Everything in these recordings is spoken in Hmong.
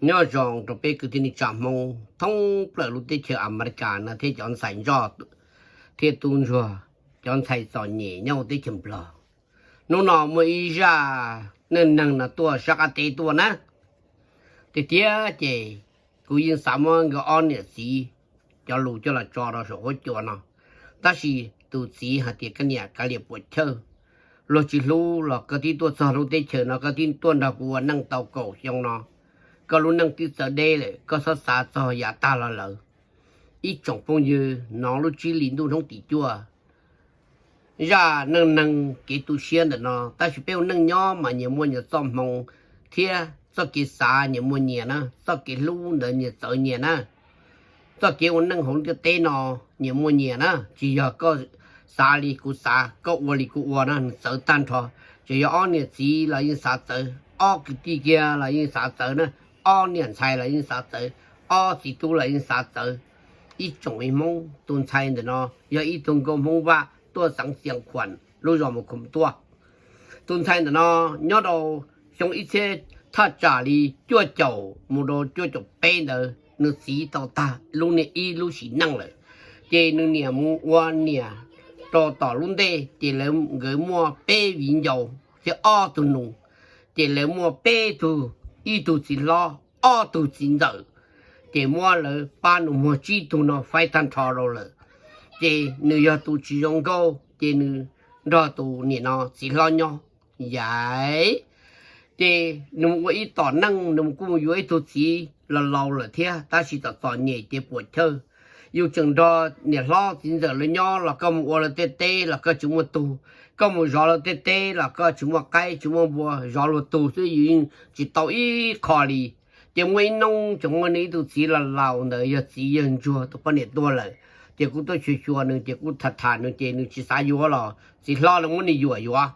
Nyob zoo rau peb kwv tij neej tsa Hmoob thoob plaws lub teb chaws Amelikas no thiab cov ntxhais ntsuag thiab tub ntsuag, cov ntxhais txom nyem nyob hauv teb chaws Nplog. Hnub no muaj ib zaj neej neeg no tuaj sab qab teb tuaj na. Tiag tiag ces kuv yeej xav muab nkawd ob niam txiv cov lus coj los tso rau saum huab cua no, tab sis tus txiv hais tias koj niam kav liam puas chawj, luag tsis hlub los koj twb tuaj txog lub teb chaws no, koj twb tuaj nrog kuv ua neej tau kaum xyoo no, koj lub neej twb txawv deb lawm, koj txhob xav txog yav tag los lawm. Ib tsoom phooj ywg, hnov lub tsib hlis ntuj hnub tim cuaj, zaj neej neeg kev tu siab ntawm no, tab sis peb ua neej nyob mas nyias muaj nyias txoj hmoo thiab txoj kev xav nyias muaj nyias na, txoj kev hlub ntawd nyias txawv nyias na. Txoj kev ua neej hauv ntiaj teb no nyias muaj nyias na, tsis yog koj xav li kuv xav, koj ua li kuv ua na, nws txawv tag nrho. Tsuas yog ob niam txiv los yeej xav txawv, ob kwv tij kiag los yeej xav txawv na, ob niam ntxhais los yeej xav txawv, ob txiv tub los yeej xav txawv. Ib tsoom ib Hmoob, tus ntxhais ntawm no yog ib tug nkauj Hmoob Vaj tuaj xeev Xias Khuam lub zos Mus Khum tuaj. Tus ntxhais ntawm no nyob rau xyoo ib txhiab thaj tsam li cuaj caum mus rau cuaj caum peb ntawd nws txiv tau tag lub niag ib lub sim neej lawm. Ces nws niam mus ua niam rau tom lub ntej ces lawv nkawd muaj peb viv ncaus thiab ob tug nus. Ces lawv muaj peb tug, ib tug txiv hlob, ob tug txiv ntxawm. Ces muab lawv pab nus muag tsib tug no faib tag nrho rau lawm. Ces nws yog tus tsis zoo nkauj ces nws nrog tus niam no txiv hlob nyob. Yaiv, ces nws mus ua ib tom neej, nws kuj mus yuav ib tug txiv los laus lawm thiab, tab sis txom txom nyem ces puas chawj. Yus tseem nrog niam hlob txiv ntxawm lawv nyob los koj mus ua lawv tej teb los koj tsis muaj tug, koj mus zov lawv tej teb los koj tsis muaj qaib tsis muaj npua, zov luag tug xwb yus yeej tsis tau ib qho li. Ces muaj ib hnub tseem muaj nws ib tug txiv los laus ntawd yog txiv yawg ntsuag tus poj niam tuag lawm. Ces kuv tuaj xyuas xyuas nws ces kuv tham tham nws ces nws tsis xav yuav los txiv hlob lawv muab nws yuam yuav.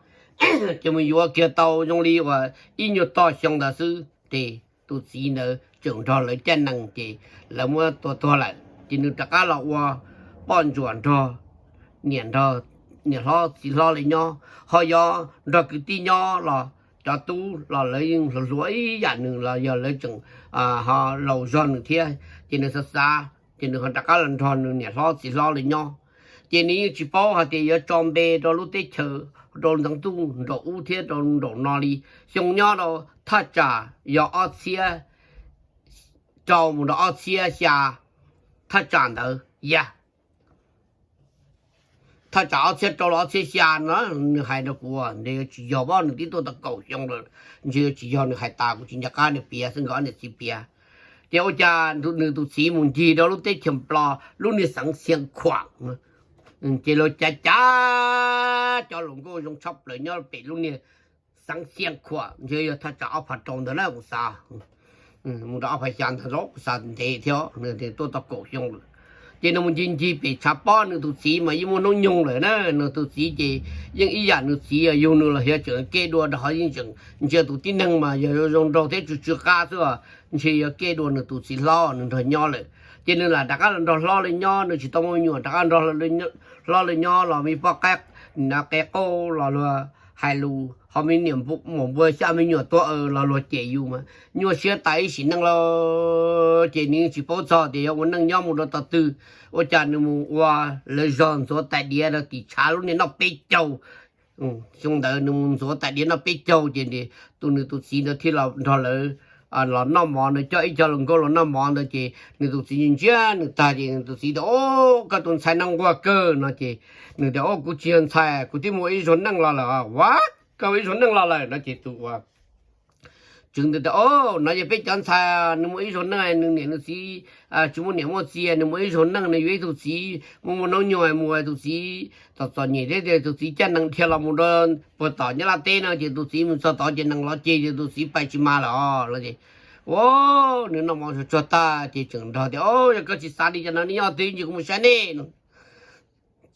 Ces mus yuav kiag tau zoo li uas ib nyuag tog xyoo ntawd xwb ces tus txiv ntawd tseem nrog lawv caij nees ces lawv muab tua tuag lawm ces nws rov qab los ua poj ntsuam nrog niam, niam hlob txiv hlob lawv nyob, ho yog nrog kwv tij nyob los cov tub los lawv yeej hluas hluas ib yam nws los yog lawv tseem ho laus zog nws thiab. Ces nws xav xav ces nws ho rov qab los nrog nws niam hlob txiv hlob lawv nyob. Ces nws yeej tsis paub hais tias yuav tso npe rau lub teb chaws, rau ntxeev ntuj nraum ub thiab rau nraum no li. Xyoo nyob rau thaj tsam yog ob txhiab rau mus rau ob txhiab xya, thaj tsam ntawd yog thaj tsam ob txhiab rau los ob txhiab xya no. Nws hais rau kuv ntshe yuav tsis yog, nws twb tuaj tau kaum xyoo lawm, ntshe yuav tsis yog, nws hais tas kuv tsis nco qab, nws piav xwb, nkawd ob niam txiv piav. Ces ua cas nws tus txiv mus ncig rau lub teb chaws Nplog lub niag xeev Xias Khuam, ces luag cav cav cov hluas nkauj zoo tshaj plaws nyob pem lub niag xeev Xias Khuam, ntshe yog thaj tsam ob phav rau ntawd na kuv xav, mus rau ob phav xya ntawd los kuv xav ntev thiab, nws tuaj tau kaum xyoo lawm. Ces nws mus ncig ncig pem tshav pob, nws tus txiv mas yeej muaj hnub nyoog lawm na, nws tus txiv ces yeej ib yam nws txiv yug nws los yog tseem kev dua rau ho yeej tseem ntsia tus tib neeg mas yog zoo nraug thiab tsw tsw qab xwb, ntshe yog kev dua nws tus txiv hlob nws nrog nyob lawm. Ces nws lam rov qab los nrog hlob lawv nyob, nws tsis tau muaj me nyuam, rov qab nrog hlob lawv nyob los me poj qaib, qe qauj los luag hais lus, ho me niam maum npua xya me nyuam tuag los luag cem yus mas nyuaj siab tas ib sim neej lawm. Ces nws tsis paub txog tias yuav ua neej nyob mus rau thaum twg, ua cas nws mus ua lawv zog ntxuav tais diav rau tim tshav lub niag noj peb caug. Xyoo ntawd nws mus ntxuav tais diav noj peb caug ces tus, nws tus txiv ntawd thiaj los nrog lawv los noj mov ntawd, coj ib co hluas nkauj los noj mov ntawd ces nws tus txiv ntsia nws tag ces nws tus txiv tias, Au, koj tus ntxhais no nquag kawg no ces nws tias, Au, kuv tsis yog ntxhais, kuv twb mus ua ib zaug neej los lawm. Ua, koj ua ib zaug neej los lawm no ces tus ua tswv ntawd tias, Au, no yog peb cov ntxhais, nws mus ib zaug neej, nws niam nws txiv tsis muaj niam muaj txiv, nws mus ib zaug neej, nws yuav ib tug txiv muaj muaj hnub nyoog, mus tus txiv txom txom nyem thiab, tus txiv caij nees dhia los mus rau puag tom Nyab Laj teb no ces tus txiv mus txog tod ces nees los ceg ces tus txiv pais tsis mag lawm os. Ces, Au, nws noj mov tsuag tsuag tag ces tseem nrog tias, Au, yog koj tsis xav li cas no nej nyob twg ntsis kuv mus saib nej no.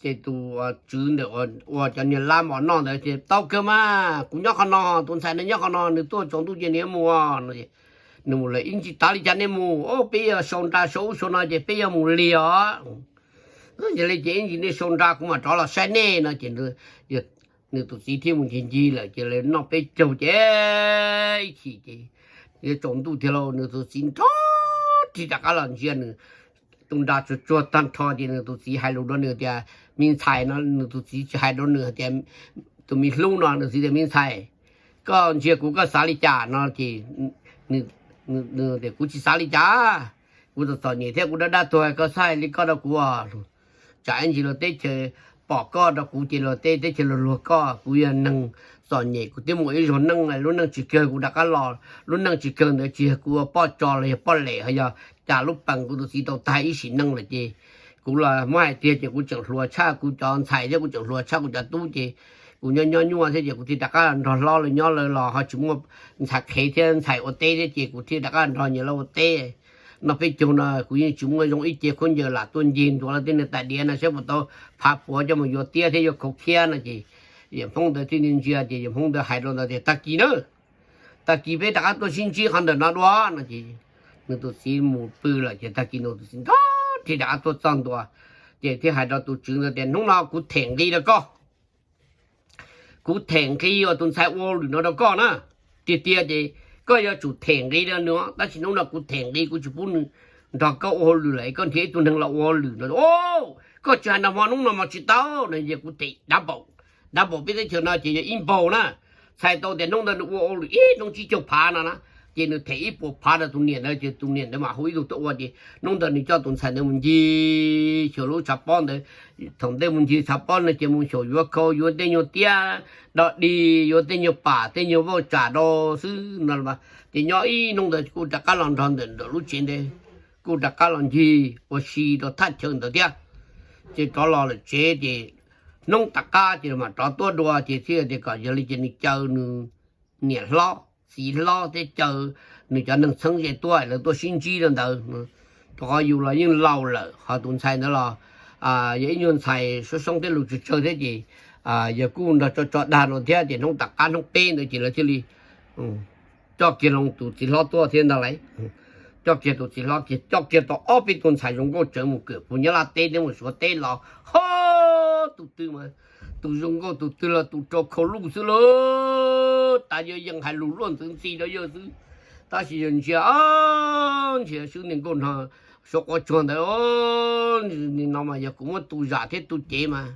Ces tus tswv ntawd ua cov niag lab mov noj ntawd tias, Tau kawg mas, kuv nyob qhov no, tus ntxhais no nyob qhov no, nws tuaj tsaus ntuj ces nws yuav mus no. Nws mus lawm, Ib ntsis tas li cas nej mus? Au, peb yuav sau nra sau ub sau no ces peb yuav mus lig os. Yog li ces ib ntsis nej sau nra kuv mam rov los saib nej no ces nws tus txiv thiaj mus ncig ncig lawm ces lawv noj peb caug ces ib chim ces yuav tsaus ntuj tiag lauj. Nws tus txiv nrog rig rov qab los ntsia nws tus nra tsuag tsuag tag nrho ces nws tus txiv hais lus rau nws tias, me ntxhais no, nws tus txiv tsis hais rau nws tias tus me hlub no, nws txiv tias, me ntxhais, koj ntsia kuv koj xav li cas no ces nws tias, kuv tsis xav li cas, kuv txom txom nyem thiab kuv dab dab tuag, koj txhob hais li koj rau kuv. Tsam ib ntsis luag teb chaws pom koj rau kuv ces luag teb teb chaws luag luag koj. Kuv yog neeg txom nyem, kuv twb muaj ib zaug neej, lub neej tsis kawg kuv rov qab los, lub neej tsis kawg ntawd tsis yog kuv ua poj tso los yog poj lem, ho yog cas lub pees kuv tus txiv tau tag ib sim neej lawm ces kuv los muab hais tiag ces kuv tseem hluas tshaj kuv cov ntxhais thiab kuv tseem hluas tshaj kuv cov tub ces kuv nyob nyob nyuaj thiab ces kuv thiaj rov qab nrog hlob lawv nyob, lawv los ho tsis muaj ntxhais qhev thiab ntxhais ua teb thiab ces kuv thiaj rov qab nrog nyias lawv ua teb. Noj peb caug no kuv yeej tsis muaj zoo ib ce khaub ncaws lam tuaj ncig ntxuav lawv tej niag tais diav no saib puas tau phav puav coj mus yuav tiab thiab yuav khau khiab no ces yawm Hmoob ntawd thiaj li ntsia ces yawm Hmoob ntawd hais rau ntawd tias, tag kis na, tag kis peb rov qab tuaj sib ntsib qhov ntawm no dua no ces nws tus txiv mus pw lawm ces tag kis nws tus txiv nrog rig rov qab tuaj txog ntua ces thiaj hais rau tus tswv ntawd tias, hnub no kuv them nqi rau koj, kuv them nqi uas tus ntxhais ua hauj lwm no rau koj na. Tiag tiag ces koj yuav tsum them nqi rau nws, tab sis hnub no kuv them nqi kuv tsis pub nws nrog koj ua hauj lwm lawm, koj nrhiav ib tug neeg los ua hauj lwm no. Koj tsis hais nag hmo hnub no mas tsis tau no ces kuv them dav npaum, dav npaum peb teb chaws no ces yog ib npaug na. Txhais tau tias hnub ntawd nws ua hauj lwm ib hnub tsib caug phav no na, ces nws them ib puas phav rau tus niam ntawd ces tus niam ntawd mam hu ib tug tuaj ua ces hnub ntawd nws coj tus ntxhais ntawd mus ncig xyuas lub tshav pob ntawd. Thaum ntej mus ncig tshav pob no ces mus xyaum yuav khau yuav tej nyuag tiab do dig, yuav tej nyuag pam tej nyuag vauj tsam rau xwb no. Ces nyob ib hnub ntawd kuj rov qab los nrog ntawm lub tsev ntawd, kuj rov qab los ncig ua si rau thaj chaw ntawd thiab. Ces rov los lawm tsev ces hnub tom qab ces mam rov tuaj dua ces thiaj tias kom yog li ces nws caw nws niam hlob txiv hlob thiab caw nws cov neeg txheeb ze tuaj, lawv tuaj sib ntsib rau ntawd. Rau qhov yus los yeej laus lawm, ho tus ntxhais ntawd los yog ib nyuag ntxhais soob soob thiab lus tsawg tsawg thiab ces yog kuj nrog tso tso dag no thiab ces hnub tom qab hnub peb ntawd ces lawv thiaj li coj kiag loo tus txiv hlob tuaj thiab ntag lauj. Coj kiag tus txiv hlob kiag, coj kiag tau ob peb tug ntxhais zoo nkauj tsawv mus kawm puag Nyab Laj teb thiab mus Suav teb los, ho tus twg mas tus zoo nkauj tus twg los tus rau khau luj xwb lauj. Tas yuav yees hais lus luaj ntxwv ntxhi rau yawg xwb. Tab sis yawg ntsia, ntsia swb niag nkauj no saum quav tsuag ntawd, nim no mas yog kuv muab tu zam thiab tu cev mas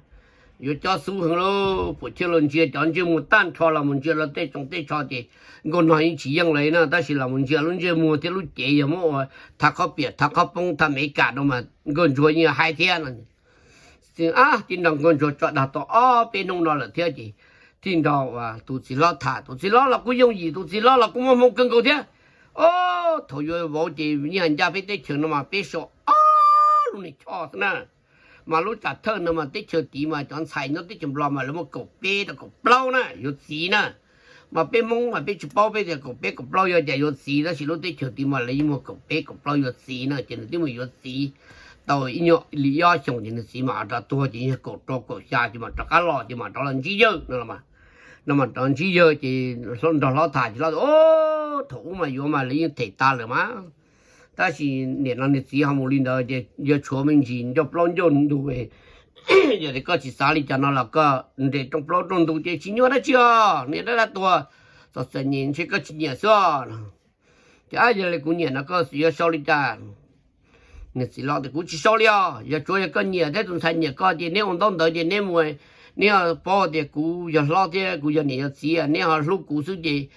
yuav cob xub heev lauj. Puas thiaj los ntsia cov ntsej muag tag nrho los mus ntsia lawv tej tsoos tej tsho ces nkauj no yeej tsis yeej lawv na, tab sis los mus ntsia lub ntsej muag thiab lub cev yog muab ua thav qhob piam thav qhob poob thav Amelikas rau mas nkauj ntsuag yeej haib thiab no. Tib nrog nkauj ntsuag tso dag tau ob peb hnub no lawm thiab ces thiaj nrog tus txiv hlob tham. Tus txiv hlob los kuj yooj yim, tus txiv hlob los kuj muaj hmoo kawg nkaus thiab. Thaum yuav vauv ces yeej hais ncaj peb teb chaws no mas peb sau ob lub niag choj xwb na. Mas lub tsam thawj no mas teb chaws tid mas cov ntxhais nyob teb chaws Nplog mas lawv muaj kaum peb rau kaum plaub na yuav txiv na. Mas peb Hmoob mas peb tsis paub, peb tias kaum peb kaum plaub yog cas yuav txiv, tab sis lub teb chaws tid mas lawv yeej muaj kaum peb kaum plaub yuav txiv na, ces nws twb mus yuav txiv tau ib nyuag li ob xyoos ces nws txiv mam rov tuag ces yog kaum rau kaum xya ces mam rov qab los ces mam rov los ntsib yawg no. No mas rov ntsib yawg ces nrog hlob tham ces hlob tias, thaum ub mas yuav mas lawv yeej them tas lawm mas, tab sis nim no nws txiv ho mus li ntawd ces yog tshuav me ntsis ncauj plaub ncauj ntug. Yog tias koj tsis xav li cas no los koj nres rooj plaub rooj ntug ces tsis nyuaj dab tsi os, niam dab dab tuag, txom txom nyem ntshe koj tsis nyiam xwb os. Ces yog li kuv nyiam no koj yuav sau li cas? Nws txiv hlob tias, kuv tsis sau li os, yog tsuav yog koj nyiam thiab tus ntxhais nyiam koj ces neb ua ntaub ntawv ces neb mus, neb paub tias kuv yog hlob thiab kuv yog niam yog txiv, neb ho hlub kuv xwb ces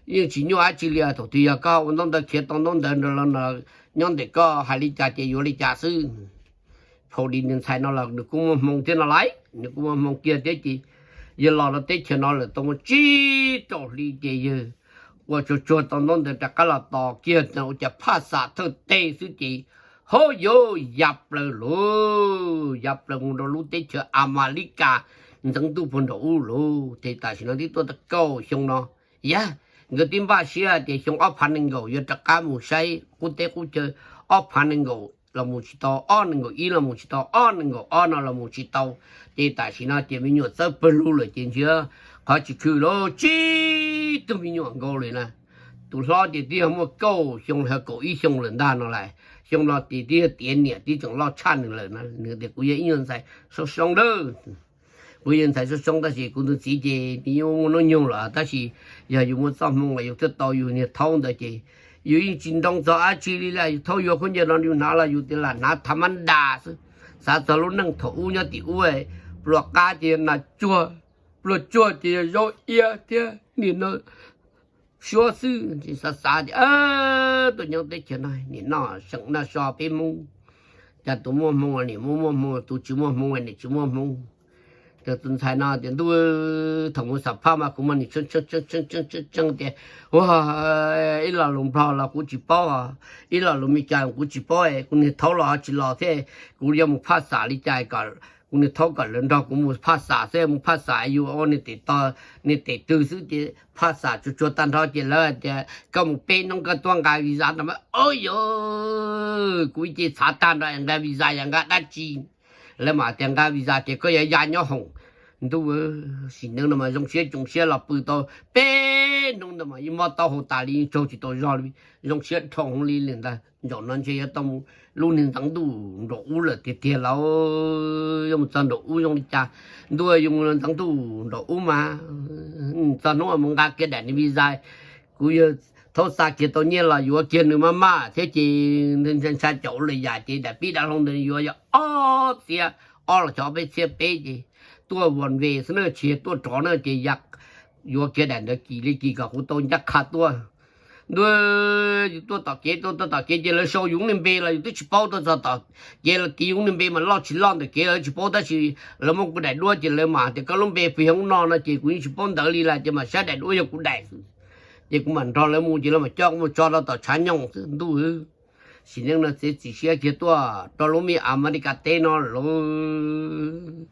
yeej tsis nyuaj dab tsi li os. Thaum twg yog koj ua ntaub ntawv khiav tau ntaub ntawv nrog los no, nyob ntawm koj hais li cas ces yuav li cas xwb. Phau li nws ntxhais no los nws kuj muaj hmoo thiab no lauj, nws kuj muaj hmoo kiag thiab ces yawg los rau teb chaws no lawm tau muaj tsib rau hli ces yawg ua tsuag tsuag tau ntaub ntawv rov qab los tos kiag ua cas phaj xam thawj teg xwb ces, hauj yauv, ya plaws lauj, ya plaws mus rau lub teb chaws Amelikas ntxeev ntuj puag nraum ub lauj. Ces tam sim no twb tuaj tau kaum xyoo no, yog nkawd twb npaj siab tias xyoo ob phav nees nkaum yuav rov qab mus saib qub teb qub chaw, ob phav nees nkaum los mus tsis tau, ob nees nkaum ib los mus tsis tau, ob nees nkaum ob no los mus tsis tau. Ces tam sim no ces me nyuam txawb pawg lug lawm ces ntsia qhov tsis khw lauj, tsib tug me nyuam nkaus li na. Tus hlob ces twb yog muaj kaum xyoo los kaum ib xyoo lawm ntag no lauj, xyoo no ces twb yog tiav niam twb tseem loj tshaj nws lawm na. Nws tias kuv yog ib nyuag ntxhais soob soob dawb, kuv yog ntxhais soob soob tab sis kuv tus txiv ces nws yeej muaj hnub nyoog lawm tab sis yog yus muaj txoj hmoo los yus thiaj tau yus niag thaub ntawd ces Yus yeej tsis ntoo txog dab tsi li lawm, yus thaub yuav khaub ncaws no yus hnav los yus tias lam hnav tha mab das xwb. Xav txog lub neej thaum ub nyob tim ub, pluas qab ces nas tsuag, pluas tsuag ces yog zaub iab thiab nim no suab xwb. Xav xav tias tuaj nyob teb chaws no nim no seem noj so peb Hmoob, cas tus muaj hmoo nim muaj muaj hmoo, tus tsis muaj hmoo nim tsis muaj hmoo. Tus ntxhais no tias ntuj, thaum mus xam phaj mas kuv mas nim tseeb tseeb tseeb tseeb tias ua ib lo lus Nplog los kuv tsis paub, ib lo lus Meskas kuv tsis paub, kuv niag thaub los tsis los thiab, kuv yuav mus phaj xam li cas, kuv niag thaub kom lawv nrog kuv mus phaj xam xwb, mus phaj xam yus ua niag tes tog niag tes twg xwb ces phaj xam tsuag tsuag tag nrho ces lawv tias koj mus peb hnub koj tuaj nqa visa no mas, o yog kuv ib ce txhav tag nrho, nqa visa yog nqa dab tsi? Lawv mas tias nqa visa ces koj yuav ya nyob hoom. Ntuj, sim neej no mas zoo siab tsoom siab los pw tau peb hnub ntawd mas yeej mob taub hau tas li, yeej tsaug tsis tau zog li, zoo siab dhau hwv li lawm ntag. Zaum no ntshe yuav tau mus lub niag ntxeev ntuj nraum ub lawm tiag tiag lauj. Yuav mus txog nraum ub zoo li cas? Ntuj, yuav mus ntxeev ntuj nraum ub mas txog hnub mus nqa kiag daim niag visa, kuv yog thaub xa kiag tau nyiaj los yuav kiag nws maj maj thiab ces ntshai caum ua lwm yam ces daim pib dav hlau ntawd yuav yog ob txhiab ob los xyov ob peb txhiab peb ces tuaj one way xwb na, tsis yog tuaj rov na ces yuav kiag daim ntawd kis li kis kom kuv tau ncaj qha tuaj. Ntuj, yus tuaj tom kev tuaj tuaj tom kev ces lawv sau yus lub niag npe los yus twb tsis paub, tuaj txog tom kev los tis yus lub niag npe mas loj tsis loj ntawm kev lawv tsis paub, tab sis lawv muab kuv daim duab ces lawv mam tias koj lub npe puas yog ub no no ces kuv yeej tsis paub ntawd li lawm ces mam saib daim duab yog kuv daim xwb. Ces kuv mam nrog lawv mus ces lawv mam coj kuv mus tso rau tom tshav nyoog xwb. Ntuj, sim neej no txiav txim siab kiag tuaj rau lub me Amelikas teb no lauj.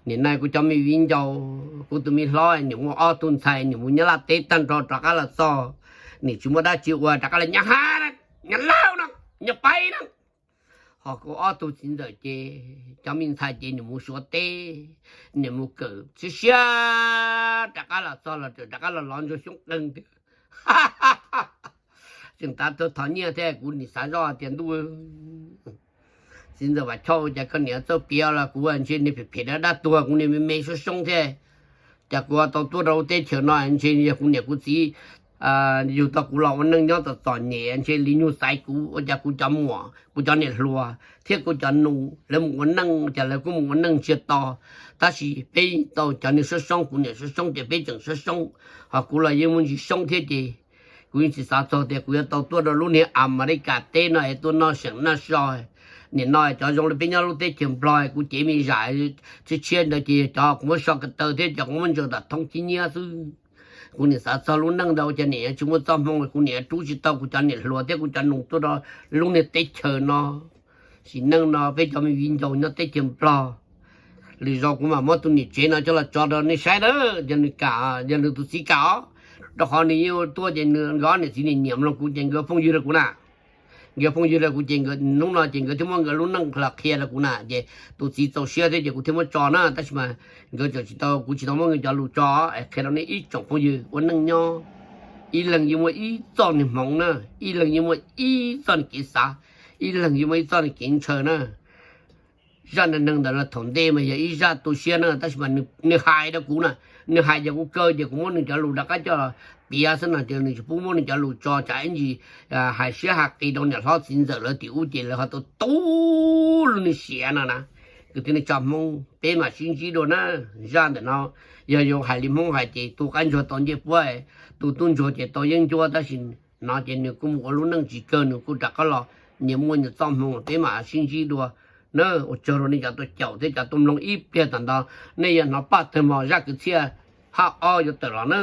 Nim no kuv cov me viv ncaus, kuv tus me hlob nim muaj ob tug ntxhais nim mus Nyab Laj teb tag nrho rov qab los txog, nim tsis muaj dab tsi ua rov qab los nyob ha, nyob laug no, nyob pais no. Ho kuv ob tug txiv ntxawm ces cov me ntxhais ces nim mus Suav teb, nim mus kawm siab siab rov qab los txog los rov qab los lov ntsuag xyoob qeeg tiag. Tseem tav tuag thov nyiaj thiab kuv nim xav zoj tias ntuj, txiv ntxawm Vam Chauj, cas koj niam txawj piav los kuv ntshe niag phem phem dab dab tuag, kuv niam me me soob soob thiab. Cas kuv tau tuaj rau lub teb chaws no ntshe yog kuv niam kuv txiv yug tau kuv los ua neej nyob txom txom nyem ntshe li nyuag xaiv kuv ua cas kuv cov muam kuv cov niam hluas thiab kuv cov nus lawv mus ua neej cas lawv kuj mus ua neej ntsiag to. Tab sis peb tau cov niag soob soob, kuv niam soob soob ces peb tseem soob soob, ho kuv los yeej muaj ntsis soob thiab ces kuv yeej tsis xav txog tias kuv yuav tau tuaj rau lub niag Amelikas teb no es tuaj noj seem noj so. Nim no cov zoo li peb nyob lub teb chaws Nplog kuv cev me zam tshiab tshiab ntawd ces cov kuv muab so ko taw thiab cov kuv muab ntsaws tom thoob khib nyiab xwb. Kuv nim xav txog lub neej ntawd ua cas nim yuav tsis muaj txoj hmoo, kuv nim yuav rub tsis tau kuv cov niam hluas thiab kuv cov nus tuaj rau lub niag teb chaws no. Sim neej no peb cov me viv ncaus nyob teb chaws Nplog, lwm zaus kuv mam muab tus niam tsev no coj los tso rau nej saib na, yog nws kam, yog nws tus txiv kam os. Rau qhov nws yeej tuaj ces nws nkawd ob niam txiv nim nyiam mloog kuv ces nkawd phooj ywg rau kuv na. Nkawd phooj ywg rau kuv ces nkawd hnub no ces nkawd thiaj muab nkawd lub neej los qhia rau kuv na ces tus txiv txaus siab thiab ces kuv thiaj muab tso na, tab sis mas nkawd tseem tsis tau, kuv tsis tau muab nkawd cov lus tso. Qhia rau nej ib tsoom phooj ywg ua neej nyob, ib leeg yeej muaj ib txoj niag hmoov na, ib leeg yeej muaj ib txoj niag kev xav, ib leeg yeej muaj ib txoj niag kev ntshaw na. Zaj neeg ntawd no thaum ntej mas yog ib zaj tu siab na, tab sis mas nws hais rau kuv na, nws hais ces kuv kaw ces kuv muab nws cov lus rov qab coj piav xwb no ces nws tsis pub muab nws cov lus tso tsam ib ntsis hais siab hais qis rau niam hlob txiv ntxawm lawv tim ub ces lawv ho tau tu lub niag siav no na. Kwv tij neej tsa Hmoob, peb mam sib ntsib dua na. Zaj ntawm no yog yuav hais li Hmoob hais ces tu qaib ntsuag tau ncej puab, tu tub ntsuag ces tau yeeb ncuab, tab sis no ces nws kuj mus ua lub neej tsis kawg, nws kuj rov qab los, nyias muaj nyias txoj hmoo, peb mam sib ntsib dua na. Ua tsaug rau nej cov tuaj caum thiab cov tuaj mloog ib pliag tom ntej. Nej yuav hnov paj tawg mos zaj kwv txhiaj hab ob yuav tawm los na.